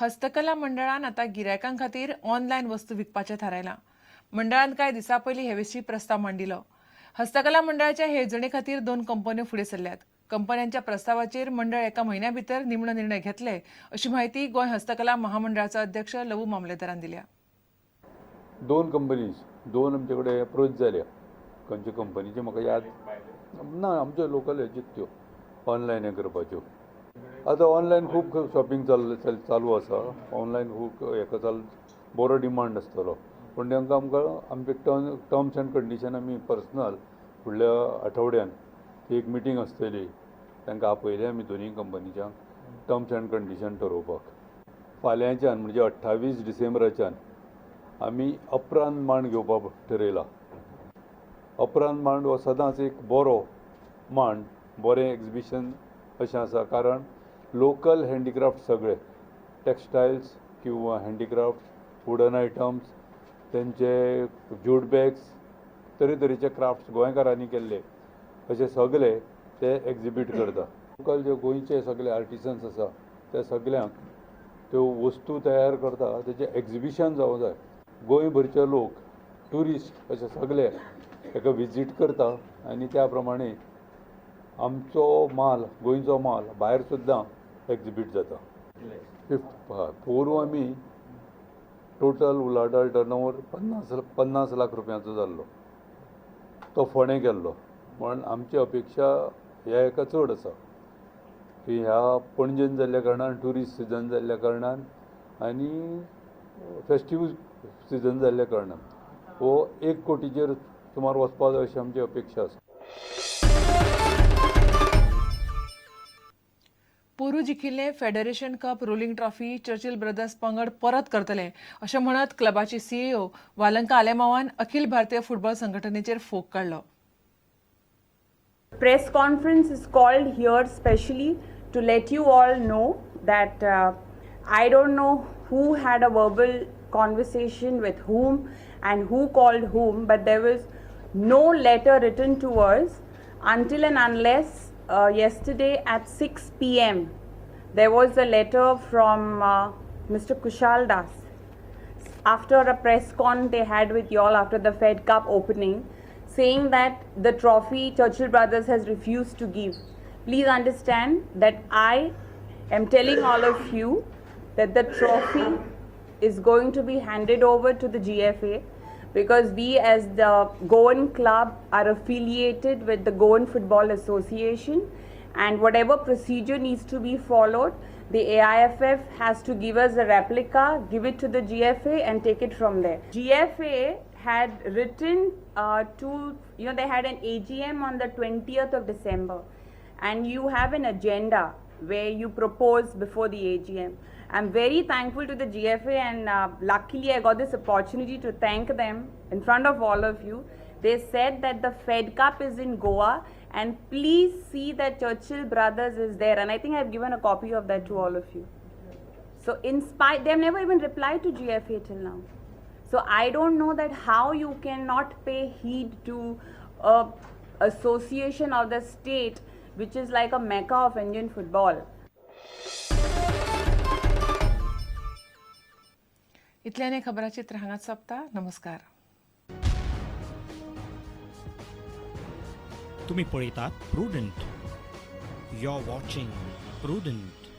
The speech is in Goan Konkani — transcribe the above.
हस्तकला मंडळान आतां गिरायकां खातीर ऑनलायन वस्तू विकपाचें थारायलां. मंडळान कांय दिसां पयलीं हे विशीं प्रस्ताव मांडिल्लो. हस्तकला मंडळाच्या हे येवजणे खातीर दोन कंपन्यो फुडें सरल्यात. कंपन्यांच्या प्रस्तावाचेर मंडळ एका म्हयन्या भितर निमणो निर्णय घेतले अशी म्हायती गोंय हस्तकला महामंडळाचो अध्यक्ष लवू मामलेदारान दिल्या. दोन कंपनीज, दोन आमचे कडेन एप्रोच जाल्या. खंयच्या कंपनीचे म्हाका याद ना. आमच्यो लोकल हेच्यो त्यो ऑनलायन हें करपाच्यो. आतां ऑनलायन खूब शॉपिंग चालू आसा. ऑनलायन खूब हेका चालू, बरो डिमांड आसतलो. पूण तांकां आमकां आमचे टर्म्स एंड कंडिशन आमी पर्सनल फुडल्या आठवड्यान ती एक मिटींग आसतली. तांकां आपयलें आमी दोनूय कंपनीच्यांक टर्म्स एंड कंडिशन ठरोवपाक. फाल्यांच्यान म्हणजे 28 डिसेंबराच्यान आमी अपरांत मांड घेवपाक ठरयला. अपरांत मांड हो सदांच एक बरो मांड, बरें एग्जिबिशन अशें आसा, कारण लोकल हँडीक्राफ्ट सगळे टेक्स्टायल्स किंवा हँडीक्राफ्ट, वुडन आयटम्स, तेंचे जूट बॅग्स, तरेतरेचे क्राफ्ट्स गोंयकारांनी केल्ले अशे सगळे ते एग्जिबीट करता. लोकल जे गोंयचे सगळे आर्टिसन्स आसा, त्या सगल्यांक त्यो वस्तू तयार करता तेचें एग्जिबिशन जावं जाय. गोंयभरचे लोक, ट्युरिस्ट अशे सगळे हेका विजीट करता आनी त्या प्रमाणे आमचो माल, गोंयचो माल भायर सुद्दां एग्जिबीट जाता. हय, पोरूं आमी टोटल उलाढाल, टर्नओवर 50 लाख रुपयांचो जाल्लो. तो फोंडें केल्लो. पण आमची अपेक्षा ह्या हेका चड आसा की ह्या पणजेन जाल्ल्या कारणान, ट्युरिस्ट सिजन जाल्ल्या कारणान आनी फेस्टीव सिजन जाल्ल्या कारणान हो 1 कोटीचेर सुमार वचपा जाय अशी आमची अपेक्षा आसा. पोरू जिखिल्ले federation cup rolling trophy Churchill brothers पंगड परत करतले अशें म्हणत क्लबाची सीईओ वालंका आलेमावान अखिल भारतीय फुटबॉल संघटनेचेर फोग काडलो. Press conference is called here specially to let you all know that I don't know who had a verbal conversation with whom and who called whom, but there was no letter written to us until and unless yesterday at 6 p.m. there was a letter from Mr. Kushal Das after a press con they had with you all after the Fed Cup opening, saying that the trophy Churchill Brothers has refused to give. Please understand that I am telling all of you that the trophy is going to be handed over to the GFA because we as the Goan club are affiliated with the Goan Football Association, and whatever procedure needs to be followed, the AIFF has to give us a replica, give it to the GFA and take it from there. GFA had written to, they had an AGM on the 20th of December, and you have an agenda where you propose before the AGM. I'm very thankful to the GFA, and luckily I got this opportunity to thank them in front of all of you. They said that the Fed Cup is in Goa and please see that Churchill Brothers is there, and I think I've given a copy of that to all of you. So in spite, they have never even replied to GFA till now. So I don't know that how you cannot pay heed to a association of the state which is like a mecca of Indian football. इतल्यान हें खबराचित्र हांगाच सोंपता. नमस्कार. तुम्ही पळयतात prudent. You are watching Prudent.